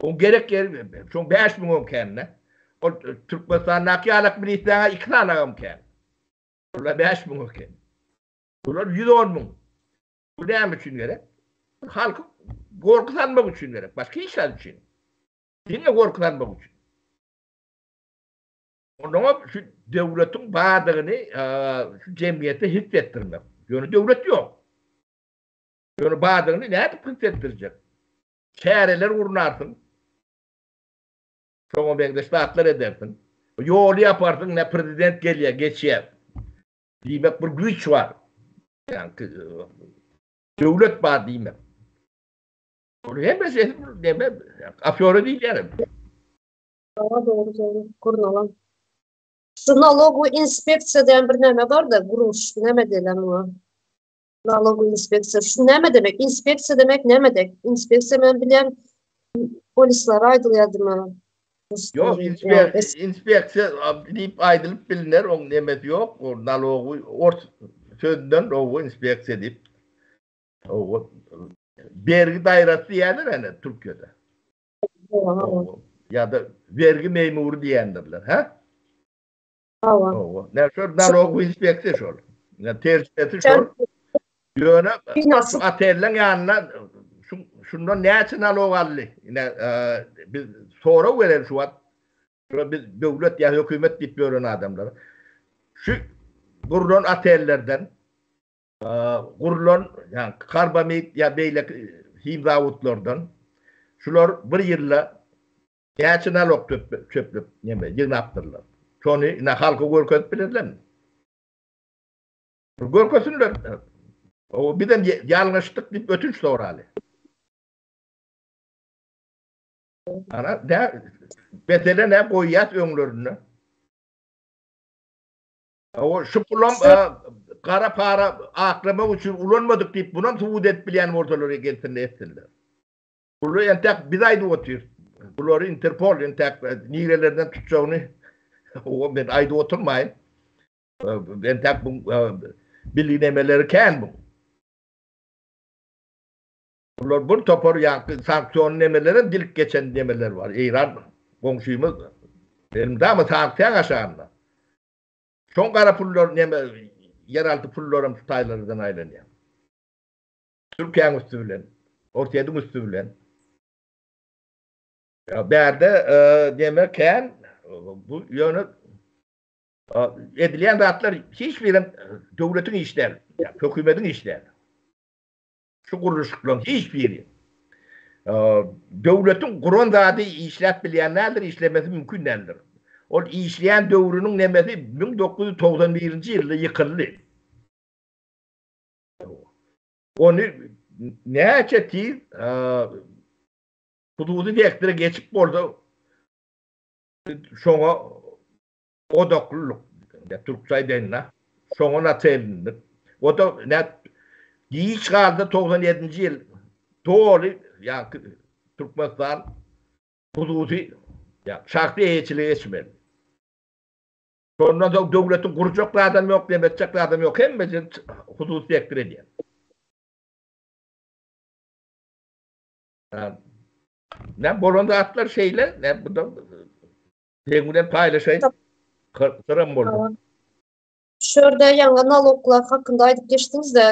Oň gerek ýeri şoň 5 müňem kände. Ol Türkmenistandaky ýalak milisiýaňa 2 sanagam kän. Bular 5 müň eken. Bular 110 müň. Bu näme üçin gerek? Halky gorky salmak üçin gerek. Başga hiç zat üçin. Diňe gorky salmak üçin. Ondan şu döwletiň bardygyny şu jemgyýete hissetdirmek. Ýöne döwlet ýok. Ýöne bardygyny nädip his etdirjek? Çäreler gurnarsyň. Şoňa meňzeş zatlar edersiň. Ýoly ýaparsyň, ne prezident gelýär, geçýär. Diýmek bir güýç bar. Ýagny döwlet bar diýmek. Ol hemmesi neme afýora diýilýär. Dogry, dogry, dogry. Gurnalan. Şu nalogowy inspeksiýa diýen bir näme bar-da, guruş, näme diýilýär muňa? Nalogowy inspeksiýa. Şu näme demek? Inspeksiýa demek näme dek? Inspeksiýa men bilýän polislere aýdylýardymy? Ýok, inspeksiýa diýip aýdylyp biliner, oň nemesi ýok, o nalogowy ors sözünden owo inspeksiýa diýip. Owo bergi daýrasy diýýärler ene Türkiýede. Ýa-da bergi meýmury diýendirler, hä? Hawa. Hawa. Näme şol nalogowy inspeksiýa şol. Ýa terjimesi şol. Ýöne şu otelleň ýanyna şu şundan näçe nalog aldy? Ine biz sorag bereli şu wagt. Şo biz döwlet ýa hökümet diýip ýören adamlar. Şu gurlan otellerden gurlan ýa karbamid ýa beýleki him zawodlardan şular bir ýylda Näçe nalog çöplüp neme ýygnapdyrlar. Şony ine halka görkezip bilerlermi? Görkezsinler. O bizem ýalňyşdyk diýip ötünç soraly. Ana, dä, mesele ne goýýas öňlerinde. O şu pulam gara para aklamak üçin ulanmadyk diýip bunam subut edip bilýän bolsalar gelsinler etsinler. Bular entäk biz aýdyp otyrys. Bulary Interpol entäk nirelerden tutjagyny o men aýdyp oturmaýyn. Entäk bu bilgi nemeleri kän bu. Bular bir topar ýaňky sanksion nemelerem dilip geçen nemeler bar. Eýran goňşymyz elmydama sanksiýaň aşagynda. Şoň gara pullar neme ýeralty pullaram şu taýlardan aýlanýar. Türkiýäň üsti bilen, Orsýetiň üsti bilen. Ya bärde neme kän bu ýöne edilýän zatlar hiç birem döwletiň işi däl, hökümetiň işi däl. Şu gurluşyklaryň hiç biri. Döwletiň guran zady işläp bilýän däldir, işlemesi mümkin däldir. Ol işleýän döwrüniň nemesi 1991-nji ýylda ýykyldy. Ony näçe tiz hususy sektora geçip bolsa şoňa odaklylyk, türkçe aýdaýyn-da, şoňa naçelnik. O da nä giç galdy 97-nji ýyl doly ýaňky Türkmenistan hususy ýa şahsy eýeçilige geçmeli. Şondan soň döwletiň gurjak zadam ýok, neme etjek zadam ýok, hemmesini hususy sektor edýär. Näme bolan zatlar şeýle, näme bu da seň bilen paýlaşaýyn. Syram boldy. Şu ýerde ýaňy naloglar hakynda aýdyp geçdiňiz-de,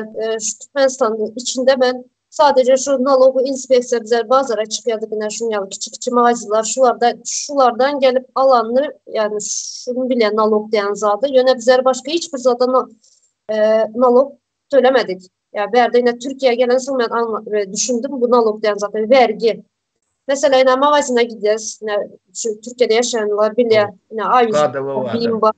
şu Türkmenistanyň içinde men Sadeje şu nalogy inspeksiýa bizler bazara çykýardyk ine şuň ýaly kiçi kiçi magazinler şularda şulardan gelip alanyny ýagny şuny bilýän nalog diýen zady ýöne bizler başga hiç bir zada e, nalog tölemedik. Ýa bärde ine Türkiýä gelen soň men aňla, e, düşündim bu nalog diýen zat vergi. Mesela ine magazine gidýäs ine şu Türkiýede ýaşaýanlar bilýär ine A100 BİM bar.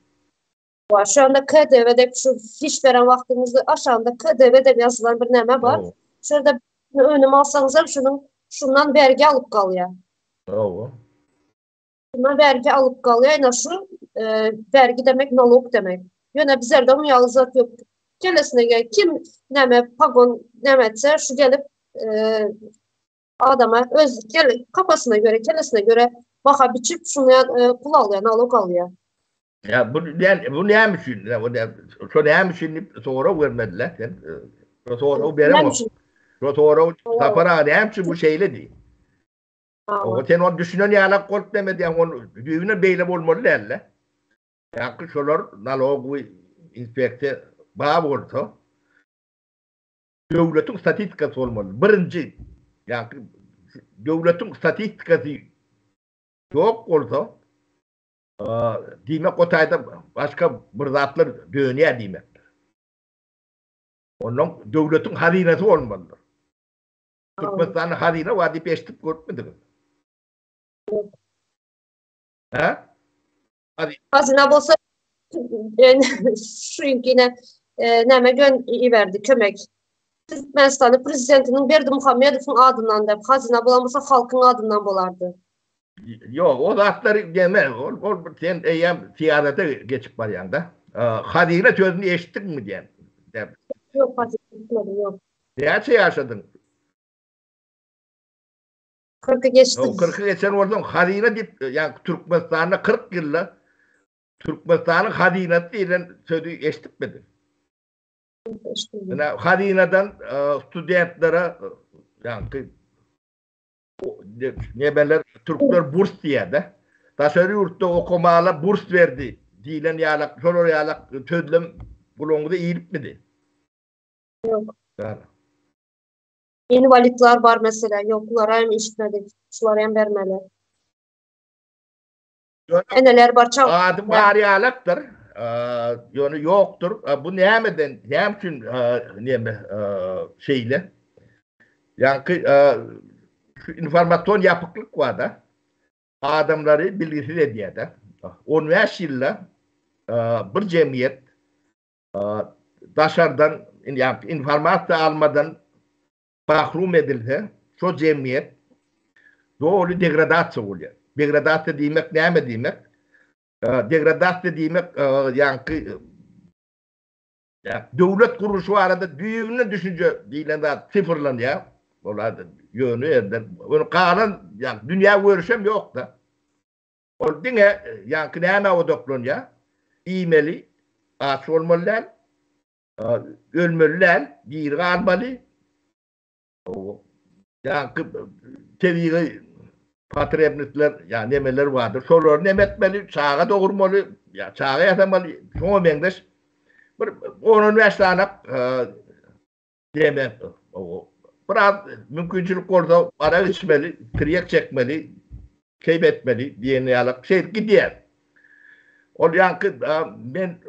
Bar. Şu anda KDV dep şu fiş beren wagtyňyzda aşagynda KDV dep ýazylan bir näme bar. Şu ýerde önüm alsaňyz hem şunuň şundan bergi alyp galýar. Hawa. Şundan bergi alyp galýar. Ýa şu e, bergi demek nalog demek. Ýöne bizlerde onuň ýaly zat ýok. Kellesine gel kim näme pagon näme etse şu gelip e, adama öz gel kafasyna göre kellesine göre baha biçip şuny e, pul alýar, nalog alýar. Ya bu ne bu näme üçin? Ya bu ne şo näme üçin diýip sorag bermediler sen. Şo soragy beremok. Şo sorag Sapar aga näme üçin bu şeýle diý. O sen ony düşünen ýalak bolup näme diýen ol düýbüne beýle bolmaly dälde. Ýa şolar nalogowy inspeksiýa bar bolsa döwletiň statistikasy bolmaly. Birinji ýa döwletiň statistikasy ýok bolsa Diýmek o taýda başga bir zatlar dönýär diýmekdir. Ondan döwletiň hazynasy bolmalydyr. Türkmenistanda hazyna bar diýip eşidip görüpmidiňiz? Ýok. Hä? Hazyna bolsa şu ýyl näme gön iberdi kömek. Türkmenistanyň prezidentiniň Berdimuhamedowyň adyndan dep hazyna bolan bolsa halkyň adyndan bolardy. Ýok, o zatlary neme, ol ol sen eýýäm syýasata geçip barýaň-da. Hazyna sözüni eşitdiňmi diýen. Ýok, hazyna eşitmedim, ýok. Näçe ýaşadyň? Kyrky geçdim. Kyrky geçen bolsaň, hazyna diýip, ýa Türkmenistanda 40 ýylda Türkmenistanyň hazynasy diýlen sözi eşidipmidiň? Eşitmedim. Ine, hazynadan studentlere ýaňky nemeler türkler burs diýýär-de. Daşary ýurtda okamala burs berdi diýlen ýalak, şolar ýalak sözlem gulagyňyza ilipmidi? Ýok. Inwalidler bar meselä, ýok, bulara hem eşitmedik. Şulara hem bermeli. Eneler bar, çaga. Ady bar ýalakdyr. Ýöne ýokdur. Bu nämeden, näme üçin neme şeýle? Ýaňky şu informasion ýapyklyk bar-da. Adamlary bilgisiz edýär-de. 15 ýylda bir jemgyýet daşardan ýagny informasiýa almadan mahrum edilse, şo jemgyýet doly degradasiýa bolýar. Degradasiýa diýmek näme diýmek? Degradasiýa diýmek ýaňky döwlet gurluşy barada düýbünden düşünje diýlen zat syfyrlanýar. Olar ýöne ýerden, ony galan ýa dünýä görüşem ýok-da. Ol diňe ýaňky nämä odaklanýar? Iýmeli, aç bolmaly däl, ölmeli däl, diri galmaly. Ýaňky tebigy potrebnostlar, ýa nemeler bardyr. Şolary neme etmeli, çaga dogurmaly, ýa çaga ýasamaly, şoňa meňzeş bir on-on bäş sany Deme, biraz mümkinçilik bolsa arak içmeli, tirýek çekmeli, keýp etmeli diýen ýaly şeýdip gidýär. Ol ýaňky men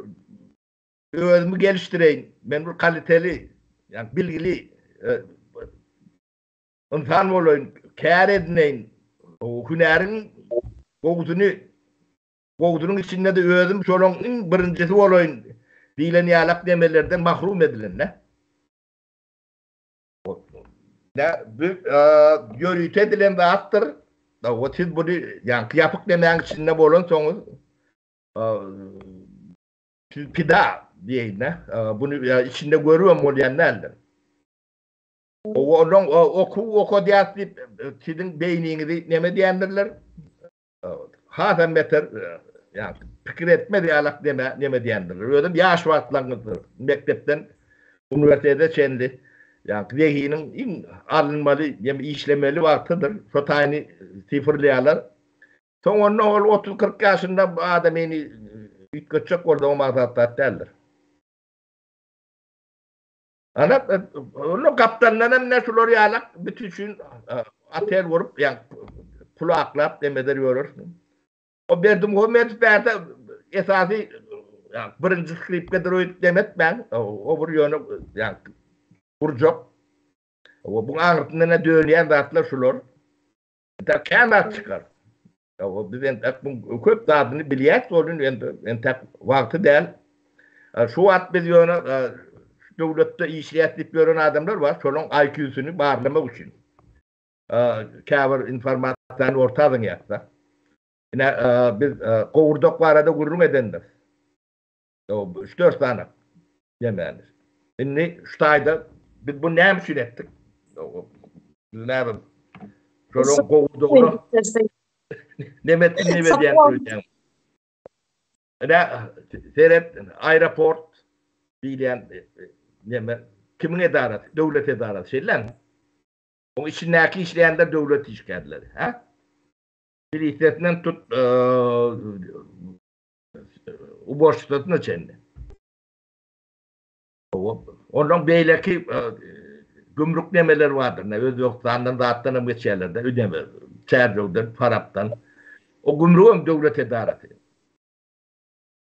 özümi gelişdireýin, men bir kaliteli, ýa bilgili e, ynsan bolaýyn, kär edineýin, hünäriň gowusyny Gowzunyň içinde-de özüm şolaň iň birinjisi bolaýyn diýlen ýalak demelerden mahrum edilen-dä. Nä, bu ýörite edilen zatdyr. Hawa, siz buny ýaňky ýapyk demäň içinde bolansoňyz, siz pida diýeýin-dä. Buny içinde görübem bolýan däldir. Onuň okuw okadýas diýip, siziň beýniňizi neme diýendirler? Hasam beter, ýa pikir etmez ýalak neme, neme diýendirler. Özem ýaş wagtlaryňyzdyr. Mekdepden uniwersitete çenli, ýa zehiniň iň alynmaly, ýa işlemeli wagtydyr. Şo taýyny sifrleýärler. Soň onda ol 30-40 ýaşynda bu adamyny üýtgetjek bolsaň maksat zat däldir. Ana, onda gapdalyndan hem ne şular ýalak bütün üçin otel gurup, ýa pul aklap demeder ýörersiň. O Berdimuhamedow bärde esasy ýa birinji skripkadyr öýdüp demetmäň. O bir ýöne ýa gurjak. O bu aňyrsynda ne dönýän zatlar şular. Entek kän zat çykar. Ýa biz entek bu köp zadyny bilýäs bolun endi entek wagty däl. Şu wagt biz ýöne şu döwletde işleýäs diýip ýören adamlar bar, şolaň IQ-syny barlamak üçin. Käbir informasiýany orta zyňýas-da. Ine biz gowurdak barada gürrüň edendir. Üç-dört sany nemäni. Indi şu taýda biz bunu näme üçin etdik? Biz näme şolaryň gowurdagyna neme etdim neme edýän öýdýän. Ine seret aeroport diýilýän neme kimiň edarasy? Döwlet edarasy şeýlemi? Oň içindäki işleýänler döwlet işgärleri, hä? Milisiyesinden tut uborşisasyna çenli. Ondan beýleki gümrük nemeler bardyr. Ne Özbegistandan zatdan hem geçýärler-de, ödeme, Çärjewden, Farapdan. O gümrük hem döwlet edarasy.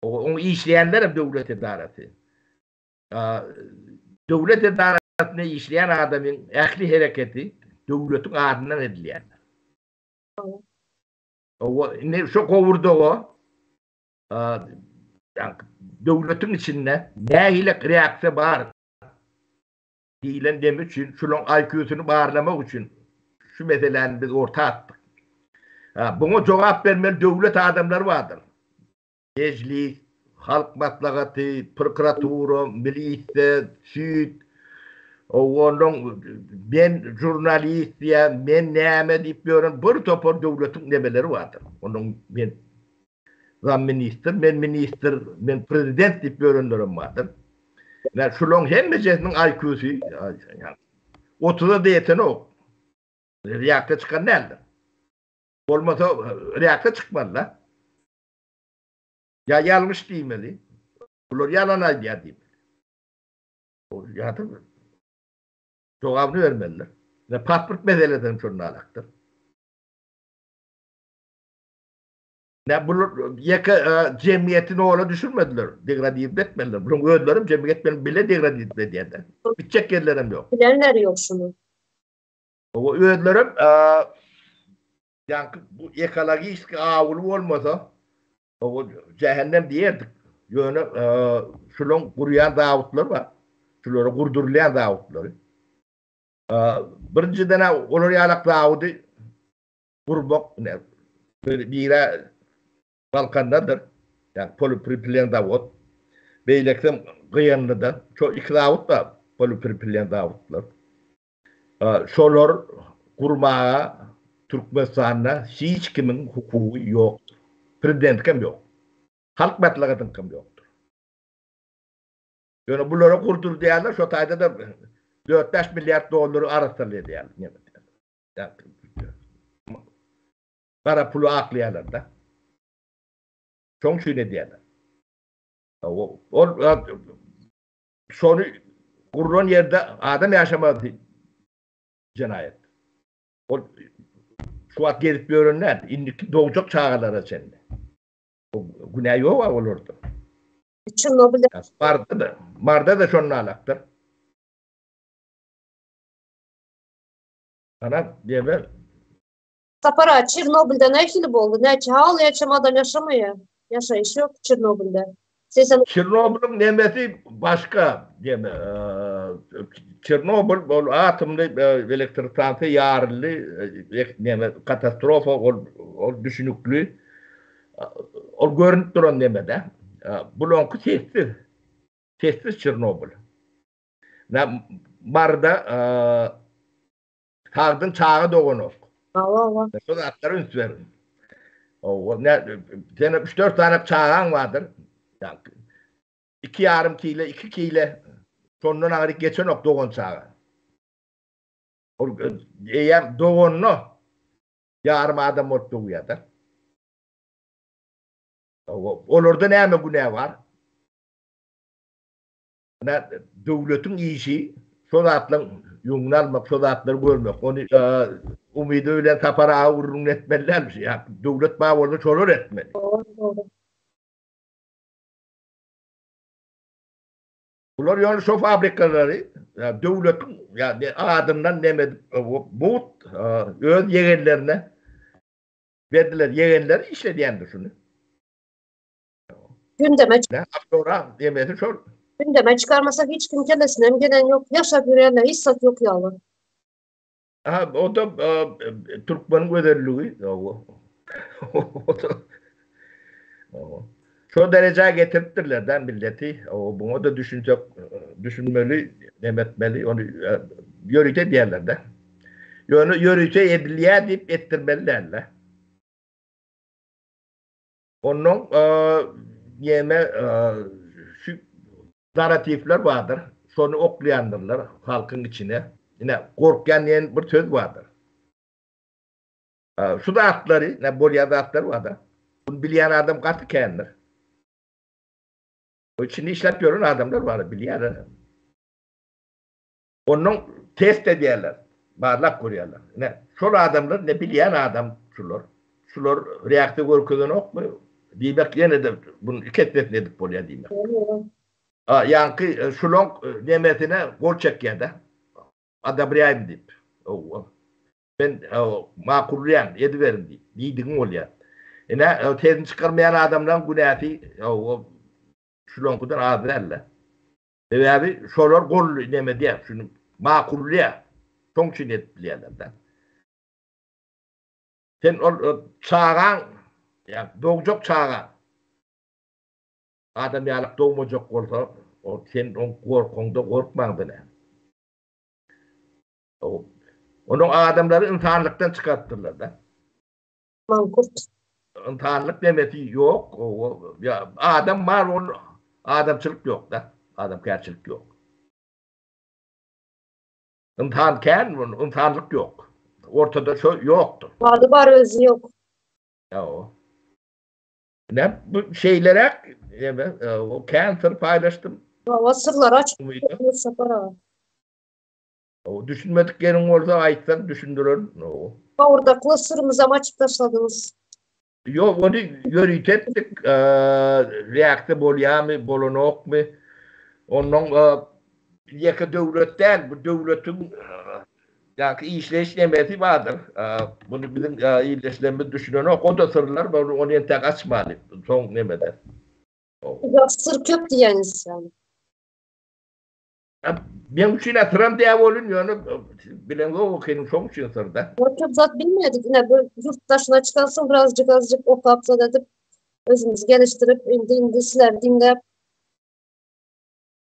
Oň işleýänler hem döwlet edarasy. Döwlet edarasynda işleýän adamyň ähli hereketi. Döwletiň adyndan edilýändir. Hawa, indi şu gowurdaga döwletiň içinde nähili reaksiýa bar diýlen demi üçin, şularyň IQ-syny barlamak üçin şu meseläni biz orta atdyk. Buňa jogap bermeli döwlet adamlary bardyr. Mejlis, Halk Maslahaty, prokuratura, milisiýa, sud, ondan men žurnalist diýýän, men näme diýip ýören bir topar döwletiň nemeleri bardyr. Onuň men zamministr, men ministr, men prezident diýip ýörenlerem bardyr. Ine, şularyň hemmejesiniň IQ-sy otuza-da ýetenok. Reaksiýa çykan däldir. Bolmasa reaksiýa çykmaly-da. Ýa ýalňyş diýmeli. Bular ýalan aýdýar diýmeli. Ýa-da jogabyny bermelidir. Ine pasport meselesi hem şondan alakdyr. Ne bular ýeke jemgyýeti nola düşürmediler, degradirip etmediler. Bularyň özleri hem jemgyýet bilen bile degradirip edýärler. Gitjek ýerleri hem ýok. Bilenleri ýok şuny. Owa özlerem ýaňky bu ekologiski awuly bolmasa owa jähennem diýerdik. Ýöne şulaň gurýan zawodlary bar. Şulara gurdurylýan zawodlary. Birinjiden-ä olar ýalak zawody gurmak ine biri Balkandadyr. Ýagny polipropilen zawod. Beýlekisem Gyýanlyda. Şo iki zawod bar polipropilen zawodlar. Şolar gurmaga Türkmenistanda hiç kimiň hukugy ýokdur. Prezidentiňkem ýok. Halk maslahatynyňkam ýokdur. Ýöne bulara gurdurdýarlar, şo taýda-da dört-bäş milliard dollary arassaladýarlar. Gara puly aklaýarlar-da. Şoň üçin edýärler. Ol Şony gurlan ýerde adam ýaşamaz jenaýat. Ol şu wagt gezip ýören däl, indiki dogjak çagalara çenli. Günä ýok olarda. Çernobilde Marda-da, Marda-da şonda alakdyr. Ana, diýme. Sapar aga, Çernobilde nähili boldy? Näçe hal ýaçam adam ýaşamaýar. Ýaşaýyş ýok Çernobilde. Sesen Çernobylyň nemesi başga neme. Çernobyl ol atomly elektrostansiýa ýaryldy, neme katastrofa ol ol düşünikli. Ol görünip duran neme-de. Bulaňky sessiz. Sessiz Çernobyl. Maryda Sagdyn çaga doganok. Hawa hawa. Şu zatlara üns beriň. Hawa, ne sene 3-4 tane çagaň bardyr. 2 ýarym kile, 2 kile şondan aňryk geçenok dogan çaga. Ol eýýäm doganda ýarym adam bolup dogýar-da. Hawa, olarda näme günä bar? Ine, döwletiň işi şo zatlaryň öňüni almak, şo zatlary görmek. Ony Umydy bilen Sapar aga gürrüňini etmeli dälmiş. Ýa döwlet bar bolsa şolar etmeli. Dogry, dogry. Bular ýöne şo fabrikalary döwletiň ýa adyndan neme edip mugt öz ýegenlerine berdiler. Ýegenleri işledýändir şuny. Gündeme Ne Awtora demesi şol. Gündeme çykarmasa hiç kim kellesine gelen ýok. Ýaşap ýörenler hiç zat ýok ýaly. Ha, o da türkmeniň gözelligi. Şo derejä getiripdirler da milleti. O buňa da düşünsek, düşünmeli, neme etmeli, ony ýörite diýerler de. Ýöne ýörite edilýär diýip etdirmeli däl-de. Onnoň ýene şu narratiwler bardyr, şony oklaýandyrlar halkyň içine. Ine, gorkýan diýen bir söz bardyr. Şu zatlary, ine bolýan zatlar bar-da. Bunu bilýän adam gaty kändir. O içinde işläp ýören adamlar bar, bilýärler. Onnoň test edýärler, barlap görýärler. Ine, şol adamlar, ine bilýän adam şular. Şular reaksiýa görkezenokmy? Diýmek ýene-de bunu iki essesini edip bolýar diýmek. A, ýaňky e, şulaň e, nemesine gol çekýär-de. Odobrýaým diýip. Owa. Men makullaýan, ediberiň diýip, diýdigiň bolýar. Ine, sesini çykarmaýan adamlaryň günäsi şulaňkydan az däl-de. Sebäbi şolar golly neme edýär, şuny makullaýar. Şoň üçin edip bilýärler-de. Sen ol çagaň, ýa dogjak çagaň adam ýalak dogmajak bolsa, ol sen oň gorkaňda gorkmaňda näme? Onuň adamlary ynsanlykdan çykarypdyrlar-da. Mankurt. Ynsanlyk nemesi ýok. Adam bar ol adamçylyk ýok-da. Adamkärçilik ýok. Ynsan kän, ynsanlyk ýok. Ortada şo ýokdur. Ady bar özi ýok. Ýa. Ne bu şeýleräk ýa o kän syr paýlaşdym. Hawa syrlary açyp Sapar aga. O düşünmedik ýeriň bolsa aýtsaň düşündirerin. Gowurdakly syrymyzam açyp taşladyňyz. Ýok, ony ýörite etdik. Reaksiýa bolýarmy, bolanokmy? Onnoň ýeke döwlet däl, bu döwletiň ýaňky işleýiş nemesi bardyr. Muny biziň ildeşlerimiz düşünenok. O-da syrlar, ony entäk açmaly. Soň nemede. Syr köp diýýäňiz ýaly. Meň üçin atyram däp bolun, ýöne bileňzok okynyň şoň üçin syrda. Köp zat bilmedik. Ine bu ýurt daşyna çykansoň birazjyk azjyk okap zat edip özümizi gelişdirip indi indi sizleri diňläp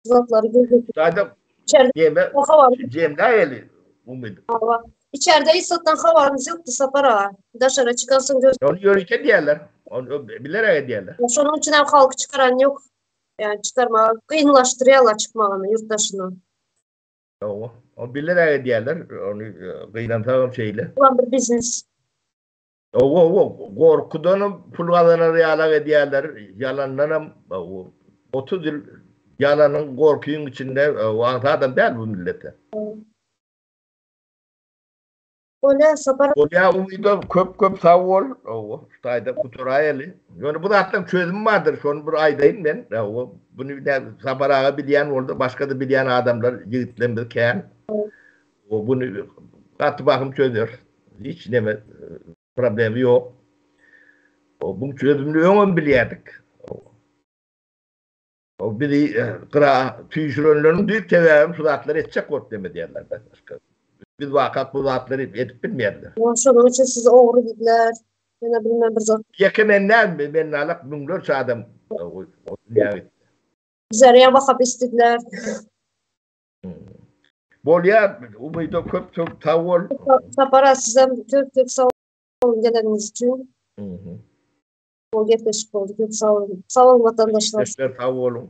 zatlary gözletip. Zaten İçeride jemläýeli umyt. Hawa. İçeride hiç zatdan habarymyz ýokdy Sapar aga. Daşara çykansoň göz. Ony ýörite diýerler. Ony bilerek edýärler. Şonuň üçin hem halky çykaran ýok. Ýani çykarmaga kynlaşdyrýarlar çykmagyny ýurt daşyna. Hawa, ony bilerek edýärler, ony gynansagam şeýle. Bulam bir biznes. Hawa, hawa, gorkudanam pul gazanar ýalak edýärler, ýalandanam, hawa, 30 ýyl ýalanyň, gorkyň içinde, hawa, aňsadam däl bu millete. Bolýa Sapar. Bolýa Umyda köp köp sag bol. Hawa, şu taýda gutaraýaly. Ýöne bu zatlaryň çözümi bardyr, şony bir aýdaýyn men. Hawa, buny Sapar aga bilýän bolsa, başga-da bilýän adamlar, ýigitlerimiz kän. Hawa, buny gaty bahym çözeris. Hiç neme problemi ýok. Hawa, buň çözümini öňem bilýärdik. Hawa. O bizi gyra süýşürenleriniň düýp sebäbem şu zatlary etjek bolup neme diýerler başga. Biz waka bu zatlary edip bilmeýärler. Şonuň üçin sizi ogry diýdiler. Ýene bilmem bir zat. Ýeke men däl, men alak müňlerçe adam o dünýä gitdi. Bizleri ýa wahabist diýdiler. Bolýar, Umyda köp köp sag bol. Sapar aga sizem köp köp sag boluň geleniňiz üçin. Bol gepleşik boldy. Köp sag boluň. Sag boluň watandaşlar. Sag boluň.